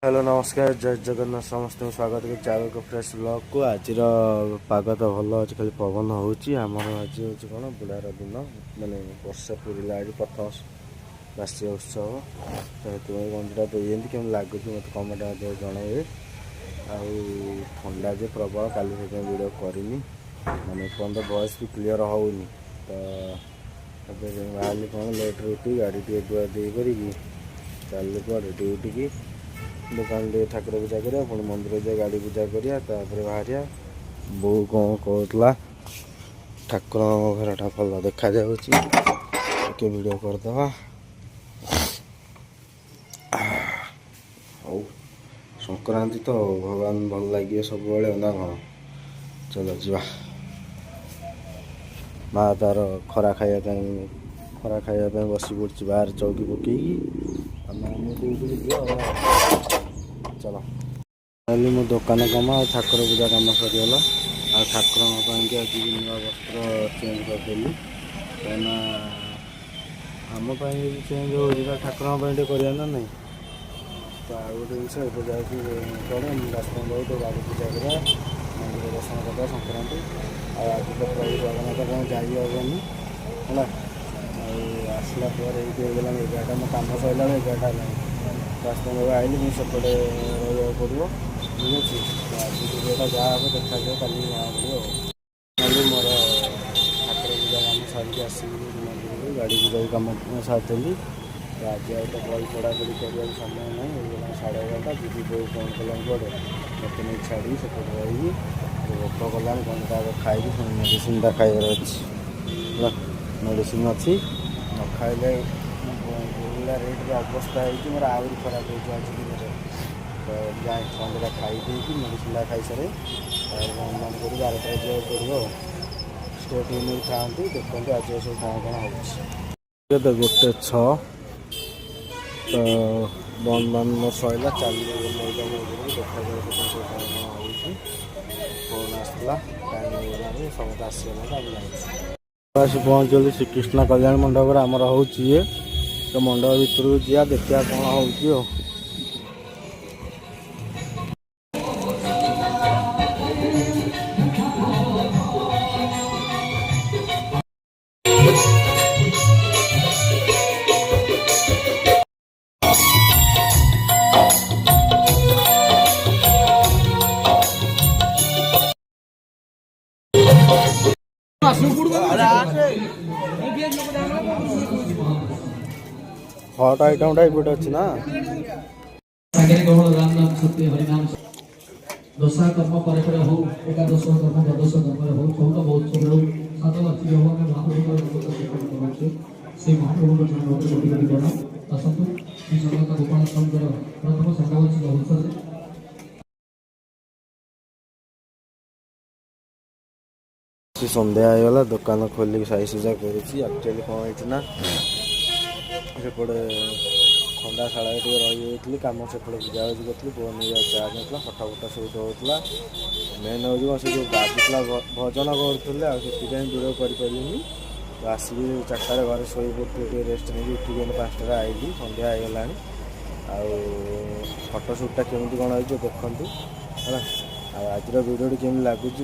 Hello, ନମସ୍କାର, ଜୟ ଜଗନ୍ନାଥ। ସମସ୍ତଙ୍କୁ ସ୍ୱାଗତ କରୁଛି ଆଉ ଏକ ଫ୍ରେଶ୍ ବ୍ଲଗ୍କୁ। ଆଜିର ପାଗ ତ ଭଲ ଅଛି, ଖାଲି ପବନ ହେଉଛି। ଆମର ଆଜି ହେଉଛି କ'ଣ ବୁଢ଼ାର ଦିନ, ମାନେ ବର୍ଷେ ପୁରିଲା ଆଜି ପ୍ରଥମ ବାର୍ଷିକ ଉତ୍ସବ। ତ ସେଥିପାଇଁ ଗଞ୍ଜିଟା ଦେଇଛନ୍ତି। କେମିତି ଲାଗୁଛି ମୋତେ କମେଣ୍ଟ ମଧ୍ୟ ଜଣାଇବେ। ଆଉ ଥଣ୍ଡା ଯେ ପ୍ରବଳ, କାଲି ସେଥିପାଇଁ ଭିଡ଼ିଓ କରିନି, ମାନେ ଏପର୍ଯ୍ୟନ୍ତ ଭଏସ୍ ବି କ୍ଲିଅର୍ ହେଉନି। ତ ଏବେ ବାହାରିଲି କ'ଣ ଲେଟ୍ରେ ଉଠି ଗାଡ଼ି ଟିକେ ଧୁଆ ଧୁଇ କରିକି ଚାଲିଲି କୁଆଡ଼େ ଡ୍ୟୁଟିକି। ଦୋକାନ ଟିକେ ଠାକୁର ପୂଜା କରିବା, ପୁଣି ମନ୍ଦିର ଯାଇ ଗାଡ଼ି ପୂଜା କରିବା, ତାପରେ ବାହାରିବା। ବୋଉ କ'ଣ କହୁଥିଲା, ଠାକୁରଙ୍କ ଘରଟା ଭଲ ଦେଖାଯାଉଛି, ଟିକେ ଭିଡ଼ିଓ କରିଦେବା। ହଉ, ସଂକ୍ରାନ୍ତି ତ ଭଗବାନ ଭଲ ଲାଗିବେ ସବୁବେଳେ ନା କ'ଣ? ଚାଲ ଯିବା। ମା ତାର ଖରା ଖାଇବା ପାଇଁ ବସି ପଡ଼ିଛି ବାହାରେ ଚଉକି ପକେଇକି। ଆମେ ଆମେ ଡ୍ୟୁଟିକି ଯିବା ଆଉ। ଚାଲ। କାଲି ମୋ ଦୋକାନ କାମ ଆଉ ଠାକୁର ପୂଜା କାମ ସରିଗଲା। ଆଉ ଠାକୁରଙ୍କ ପାଇଁକି ଆଜି ବି ନୂଆ ବସ୍ତ୍ର ଚେଞ୍ଜ କରିଦେଲି, କାହିଁକିନା ଆମ ପାଇଁ ଯଦି ଚେଞ୍ଜ ହେଉଛି ତ ଠାକୁରଙ୍କ ପାଇଁ ଟିକେ କରିବା ନା ନାହିଁ? ତ ଆଉ ଗୋଟେ ଜିନିଷ, ଏବେ ଯାଉଛି କୁଆଡ଼େ? ରାସ୍ତା ଯାଇ ଟିକେ ଗାଡ଼ି ପୂଜା କରିବା, ମନ୍ଦିର ଦର୍ଶନ କରିବା, ସଂକ୍ରାନ୍ତି। ଆଉ ଆଜି ତ ପ୍ରଭୁ ଜଗନ୍ନାଥ ପାଇଁ ଯାଇ ହେବନି ହେଲା। ଆଉ ଆସିଲା ପରେ ଏଇଠି ହେଇଗଲାଣି 11ଟା। ମୋ କାମ ସରିଲା ବେଳେ 11ଟା ହେଲାଣି। ରାସ୍ତା ଆଇଲି ମୁଁ, ସେପଟେ ରହିବାକୁ ପଡ଼ିବ, ଠିକ୍ ଅଛି। ତ ଆଜି ଭିଡ଼ିଓଟା ଯାହା ହେବ ଦେଖାଯିବ, କାଲି ଜଣା ପଡ଼ିବ। ଆଉ କାଲି ମୋର ଠାକୁର ପୂଜା କାମ ସାରିକି ଆସିବି ମନ୍ଦିରରୁ, ଗାଡ଼ି ପୂଜା ବି କାମ ସାରିଦେଲି। ତ ଆଜି ଆଉ ତ ବହି ପଢ଼ାପଢ଼ି କରିବାକୁ ସମୟ ନାହିଁ। ହେଇଗଲାଣି 11:30। ଯିବି, ବୋଉ ଫୋନ୍ କଲାଣି କୁଆଡ଼େ, ମୋତେ ନେଇ ଛାଡ଼ିକି ସେପଟେ ରହିବି। ଭୋକ କଲାଣି, କ'ଣ ଆଗ ଖାଇକି ପୁଣି ମେଡ଼ିସିନଟା ଖାଇବାର ଅଛି ହେଲା। ମେଡ଼ିସିନ ଅଛି, ନ ଖାଇଲେ ଯେଉଁଭଳିଆ ରେଟ୍ରେ ଅବସ୍ଥା ହେଇଛି ମୋର, ଆହୁରି ଖରାପ ହେଇଯିବ ଆଜି ଦିନରେ। ତ ଯାଏ କ'ଣ ଦୁଇଟା ଖାଇ ଦେଇକି, ମେଡ଼ିସିନଟା ଖାଇସାରେ, ତାପରେ ବନ୍ଦ କରି 12ଟାରେ ଯିବାକୁ ପଡ଼ିବ। ଆଉ ଷ୍ଟେ ଟ୍ୟୁନ୍ ଥାଆନ୍ତୁ, ଦେଖନ୍ତୁ ଆଜି ସବୁ କ'ଣ କ'ଣ ହେଉଛି। କେତେ? 1:06। ତ ବନ୍ଦ ବାନ୍ଦ ମୋର ସରିଲା, ଚାଲିଲି ନେଇକି ଉପରକୁ। ଦେଖାଯାଉ ସେଠି ସବୁ କ'ଣ କ'ଣ ହେଉଛି। ଫୋନ୍ ଆସିଥିଲା, ଟାଇମ୍ ହେଇଗଲାଣି, ସମସ୍ତେ ଆସିଗଲାଣି, ଆମେ ଯାଉଛୁ। ଆସି ପହଞ୍ଚିଗଲି ଶ୍ରୀକୃଷ୍ଣ କଲ୍ୟାଣ ମଣ୍ଡପରେ। ଆମର ହେଉଛି ଇଏ ତ, ମଣ୍ଡପ ଭିତରକୁ ଯିବା, ଦେଖିବା କ'ଣ ହେଉଛି। ଆଉ ହଟ୍ ଆଇଟମ୍ଟା ଏପଟେ ଅଛି ନା। ସାଙ୍ଗରେ କେବଳ ରାମ ନାମ ସତ୍ୟ, ହରିନାମ। ଦଶା କର୍ମ ପରେ ପରେ ହଉ, ଏକାଦଶ କର୍ମ, ଦ୍ୱାଦଶ କର୍ମରେ ହଉ, 14 ମହୋତ୍ସବ ହଉ, ସାତ ବାର୍ଷିକ ହଉ, ଆମେ ମହାପ୍ରଭୁଙ୍କର ଜଗତ କରୁଛୁ। ସେଇ ମହାପ୍ରଭୁଙ୍କ ଚରଣ ଉପରେ କୋଟି କୋଟି ପ୍ରଣାମ। ଆସନ୍ତୁ, ଶ୍ରୀ ଜଗନ୍ନାଥ ଗୋପାଳ ସ୍ୱାମୀଙ୍କର ପ୍ରଥମ ଶତବାର୍ଷିକ ଅବସରରେ ସନ୍ଧ୍ୟା ହେଇଗଲା, ଦୋକାନ ଖୋଲିକି ସାଇ ସଜା କରୁଛି। ଆକ୍ଚୁଆଲି କ'ଣ ହେଇଛି ନା, ସେପଟେ ଖଣ୍ଡାଶାଳାରେ ଟିକେ ରହିଯାଇଥିଲି, କାମ ସେପଟେ ବୁଝାବୁଝି କରୁଥିଲି। ଫୋନ୍ ବି ଚାର୍ଜ ନଥିଲା, ଫଟୋ ଫଟୋ ସୁଟ୍ ହେଉଥିଲା। ମେନ୍ ହେଉଛି କ'ଣ, ସେ ଯେଉଁ ବାଜୁଥିଲା, ଭଜନ କରୁଥିଲେ, ଆଉ ସେଥିପାଇଁ ଭିଡ଼ିଓ କରିପାରିଲିନି। ତ ଆସିକି 4ଟାରେ ଘରେ ଶୋଇ ପଡ଼ିଥିଲି, ଟିକେ ରେଷ୍ଟ ନେଇକି ଉଠିକି ଏଇନେ 5ଟାରେ ଆଇଲି। ସନ୍ଧ୍ୟା ହେଇଗଲାଣି। ଆଉ ଫଟୋ ସୁଟ୍ଟା କେମିତି କ'ଣ ହେଇଛି ଦେଖନ୍ତୁ ହେଲା। ଆଉ ଆଜିର ଭିଡ଼ିଓଟି କେମିତି ଲାଗୁଛି,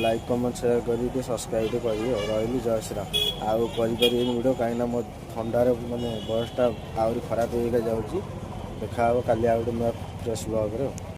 ଲାଇକ୍, କମେଣ୍ଟ, ସେୟାର କରିକି ଟିକେ ସବସ୍କ୍ରାଇବ୍ ଟିକେ କରିବେ। ଆଉ ରହିଲି, ଜୟ ଶ୍ରୀରାମ। ଆଉ କରିପାରିବେନି ଭିଡ଼ିଓ, କାହିଁକିନା ମୋ ଥଣ୍ଡାରେ ମାନେ ଭଏସ୍ଟା ଆହୁରି ଖରାପ ହେଇକା ଯାଉଛି। ଦେଖା ହେବ କାଲି ଆଉ ଗୋଟେ ନୂଆ ଫ୍ରେଶ୍ ବ୍ଲଗ୍ରେ ଆଉ।